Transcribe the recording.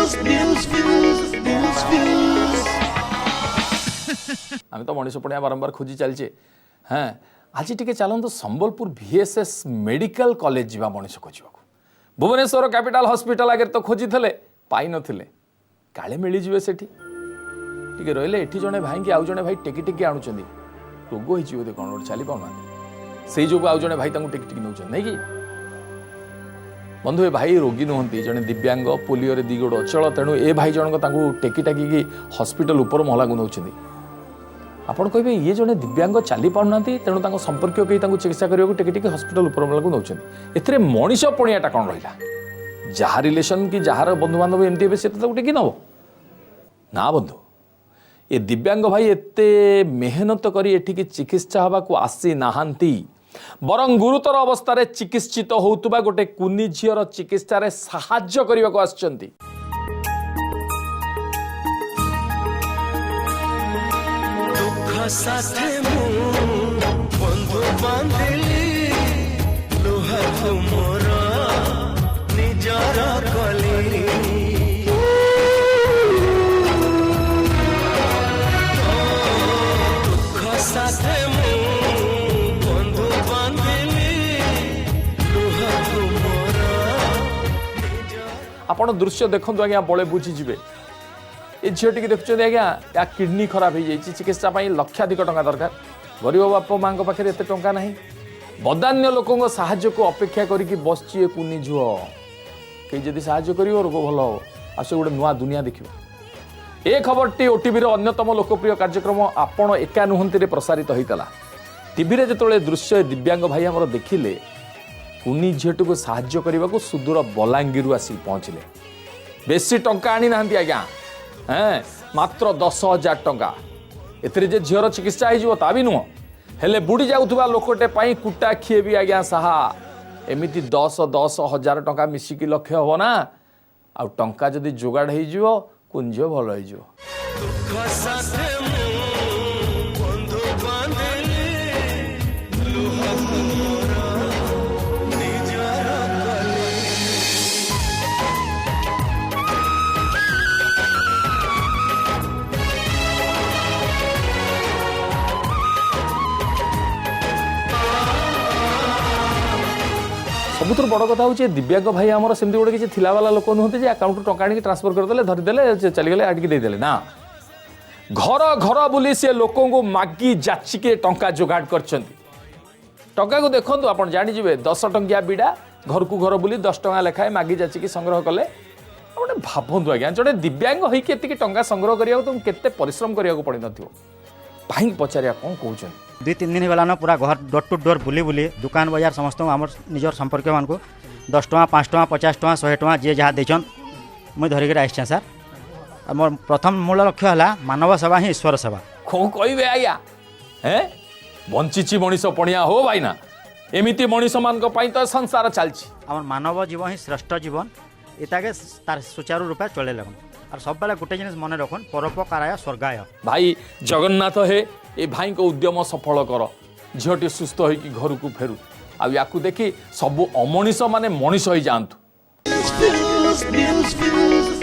News, news, news, news. ଆମେ ତ ମଣିଷ ପଣିଆ ବାରମ୍ବାର ଖୋଜି ଚାଲିଛେ। ହଁ, ଆଜି ଟିକେ ଚାଲନ୍ତୁ ସମ୍ବଲପୁର ଭିଏସ୍ଏସ୍ ମେଡ଼ିକାଲ କଲେଜ ଯିବା ମଣିଷ ଖୋଜିବାକୁ। ଭୁବନେଶ୍ୱର କ୍ୟାପିଟାଲ ହସ୍ପିଟାଲ ଆଗରେ ତ ଖୋଜିଥିଲେ, ପାଇନଥିଲେ, କାଳେ ମିଳିଯିବେ ସେଠି। ଟିକେ ରହିଲେ, ଏଠି ଜଣେ ଭାଇଙ୍କି ଆଉ ଜଣେ ଭାଇ ଟେକି ଟେକି ଆଣୁଛନ୍ତି। ରୋଗ ହେଇଛି ବୋଧେ କ'ଣ ଗୋଟେ, ଚାଲି ପାଉନାହାନ୍ତି, ସେଇ ଯୋଗୁଁ ଆଉ ଜଣେ ଭାଇ ତାଙ୍କୁ ଟେକି ଟେକି ନେଉଛନ୍ତି, ନାଇଁ କି ବନ୍ଧୁ? ଏ ଭାଇ ରୋଗୀ ନୁହନ୍ତି, ଜଣେ ଦିବ୍ୟାଙ୍ଗ, ପୋଲିଓରେ ଦି ଗୋଡ଼ ଅଚଳ। ତେଣୁ ଏ ଭାଇ ଜଣକ ତାଙ୍କୁ ଟେକି ଟାକିକି ହସ୍ପିଟାଲ ଉପର ମହଲାକୁ ନେଉଛନ୍ତି। ଆପଣ କହିବେ, ଇଏ ଜଣେ ଦିବ୍ୟାଙ୍ଗ, ଚାଲି ପାରୁନାହାନ୍ତି, ତେଣୁ ତାଙ୍କ ସମ୍ପର୍କୀୟ କେହି ତାଙ୍କୁ ଚିକିତ୍ସା କରିବାକୁ ଟେକି ଟେକି ହସ୍ପିଟାଲ ଉପର ମହଲାକୁ ନେଉଛନ୍ତି, ଏଥିରେ ମଣିଷ ପଣିଆଟା କ'ଣ ରହିଲା? ଯାହା ରିଲେସନ୍ କି ଯାହାର ବନ୍ଧୁବାନ୍ଧବ ଏମିତି ହେବେ, ସେ ତ ତାକୁ ଟେକି ନେବ ନା ବନ୍ଧୁ? ଏ ଦିବ୍ୟାଙ୍ଗ ଭାଇ ଏତେ ମେହନତ କରି ଏଠିକି ଚିକିତ୍ସା ହେବାକୁ ଆସିନାହାନ୍ତି, ବରଂ ଗୁରୁତର ଅବସ୍ଥାରେ ଚିକିତ୍ସିତ ହେଉଥିବା ଗୋଟେ କୁନି ଝିଅର ଚିକିତ୍ସାରେ ସାହାଯ୍ୟ କରିବାକୁ ଆସିଛନ୍ତି। ଦୁଃଖ ସାଥେ ମୁଁ ବନ୍ଧୁ ବାନ୍ଧିଲି, ଲୁହକୁ ମୋର ନିଜର କଲି। ଦୁଃଖ ସାଥେ ମୁଁ ବନ୍ଧୁ ବାନ୍ଧିଲି, ଲୁହକୁ ମୋର ଆପଣ ଦୃଶ୍ୟ ଦେଖନ୍ତୁ ଆଜ୍ଞା, ବଳେ ବୁଝିଯିବେ। ଏ ଝିଅଟିକି ଦେଖୁଛନ୍ତି ଆଜ୍ଞା, ୟା କିଡନୀ ଖରାପ ହେଇଯାଇଛି। ଚିକିତ୍ସା ପାଇଁ ଲକ୍ଷାଧିକ ଟଙ୍କା ଦରକାର। ଗରିବ ବାପା ମାଙ୍କ ପାଖରେ ଏତେ ଟଙ୍କା ନାହିଁ। ବଦାନ୍ୟ ଲୋକଙ୍କ ସାହାଯ୍ୟକୁ ଅପେକ୍ଷା କରିକି ବସିଛି ଏ କୁନି ଝିଅ। କେହି ଯଦି ସାହାଯ୍ୟ କରିବ, ରୋଗ ଭଲ ହେବ ଆଉ ସେ ଗୋଟେ ନୂଆ ଦୁନିଆ ଦେଖିବ। ଏ ଖବରଟି ଓଟିଭିର ଅନ୍ୟତମ ଲୋକପ୍ରିୟ କାର୍ଯ୍ୟକ୍ରମ ଆପଣ ଏକା ନୁହନ୍ତିରେ ପ୍ରସାରିତ ହୋଇଥିଲା। ଟିଭିରେ ଯେତେବେଳେ ଦୃଶ୍ୟ ଏ ଦିବ୍ୟାଙ୍ଗ ଭାଇ ଆମର ଦେଖିଲେ, କୁନି ଝିଅଟିକୁ ସାହାଯ୍ୟ କରିବାକୁ ସୁଦୂର ବଲାଙ୍ଗୀରରୁ ଆସିକି ପହଞ୍ଚିଲେ। ବେଶୀ ଟଙ୍କା ଆଣିନାହାନ୍ତି ଆଜ୍ଞା, ହେଁ, ମାତ୍ର 10,000 ଟଙ୍କା। ଏଥିରେ ଯେ ଝିଅର ଚିକିତ୍ସା ହେଇଯିବ ତା ବି ନୁହଁ, ହେଲେ ବୁଡ଼ି ଯାଉଥିବା ଲୋକଟେ ପାଇଁ କୁଟା ଖିଏ ବି ଆଜ୍ଞା ସାହା। ଏମିତି 10 10 ହଜାର ଟଙ୍କା ମିଶିକି ଲକ୍ଷେ ହବ ନା? ଆଉ ଟଙ୍କା ଯଦି ଯୋଗାଡ଼ ହେଇଯିବ, କୁନି ଝିଅ ଭଲ ହେଇଯିବ। ଦୁଃଖ ସାଥେ ମୁଁ ବନ୍ଧୁ ବାନ୍ଧିଲି, ଲୁହକୁ ମୋର ନିଜର କଲି। ସବୁଥିରୁ ବଡ଼ କଥା ହେଉଛି, ଏ ଦିବ୍ୟାଙ୍ଗ ଭାଇ ଆମର ସେମିତି ଗୋଟେ କିଛି ଥିଲାବାଲା ଲୋକ ନୁହନ୍ତି ଯେ ଆକାଉଣ୍ଟରୁ ଟଙ୍କା ଆଣିକି ଟ୍ରାନ୍ସଫର କରିଦେଲେ, ଧରିଦେଲେ, ସେ ଚାଲିଗଲେ, ଆଣିକି ଦେଇଦେଲେ ନା। ଘର ଘର ବୁଲି ସେ ଲୋକଙ୍କୁ ମାଗି ଯାଚିକି ଟଙ୍କା ଯୋଗାଡ଼ କରିଛନ୍ତି। ଟଙ୍କାକୁ ଦେଖନ୍ତୁ, ଆପଣ ଜାଣିଯିବେ, 10 ଟଙ୍କିଆ ବିଡ଼ା। ଘରକୁ ଘର ବୁଲି 10 ଟଙ୍କା ଲେଖାଏଁ ମାଗି ଯାଚିକି ସଂଗ୍ରହ କଲେ। ଆପଣ ଭାବନ୍ତୁ ଆଜ୍ଞା, ଜଣେ ଦିବ୍ୟାଙ୍ଗ ହେଇକି ଏତିକି ଟଙ୍କା ସଂଗ୍ରହ କରିବାକୁ ତାଙ୍କୁ କେତେ ପରିଶ୍ରମ କରିବାକୁ ପଡ଼ିନଥିବ। ଭାଇଙ୍କୁ ପଚାରିବା, କ'ଣ କହୁଛନ୍ତି। 2-3 ଦିନ ହେଇଗଲାନ, ପୁରା ଘର ଡୋର୍ ଟୁ ଡୋର୍ ବୁଲି ବୁଲି ଦୋକାନ ବଜାର ସମସ୍ତଙ୍କୁ, ଆମର ନିଜର ସମ୍ପର୍କୀୟମାନଙ୍କୁ 10 ଟଙ୍କା, 5 ଟଙ୍କା, 50 ଟଙ୍କା, 100 ଟଙ୍କା ଯିଏ ଯାହା ଦେଇଛନ୍, ମୁଇଁ ଧରିକିରି ଆସିଛେଁ ସାର୍। ଆଉ ମୋର ପ୍ରଥମ ମୂଳ ଲକ୍ଷ୍ୟ ହେଲା ମାନବ ସେବା ହିଁ ଈଶ୍ୱର ସେବା। କ'ଣ କହିବେ ଆଜ୍ଞା? ହେଁ, ବଞ୍ଚିଛି ମଣିଷ ପଣିଆ ହୋ ଭାଇନା। ଏମିତି ମଣିଷମାନଙ୍କ ପାଇଁ ତ ସଂସାର ଚାଲିଛି। ଆମର ମାନବ ଜୀବନ ହିଁ ଶ୍ରେଷ୍ଠ ଜୀବନ। ଏଟାକେ ତାର ସୁଚାରୁ ରୂପେ ଚଳେଇ ଲାଗୁନ୍ ଆର୍ ସବୁବେଳେ ଗୋଟେ ଜିନିଷ ମନେ ରଖୁନ୍, ପରୋପକାରାୟ ସ୍ୱର୍ଗାୟ। ଭାଇ ଜଗନ୍ନାଥ ହେ, ଏ ଭାଇଙ୍କ ଉଦ୍ୟମ ସଫଳ କର, ଝିଅଟି ସୁସ୍ଥ ହେଇକି ଘରକୁ ଫେରୁ, ଆଉ ୟାକୁ ଦେଖି ସବୁ ଅମଣିଷ ମାନେ ମଣିଷ ହେଇଯାଆନ୍ତୁ। News, news, news.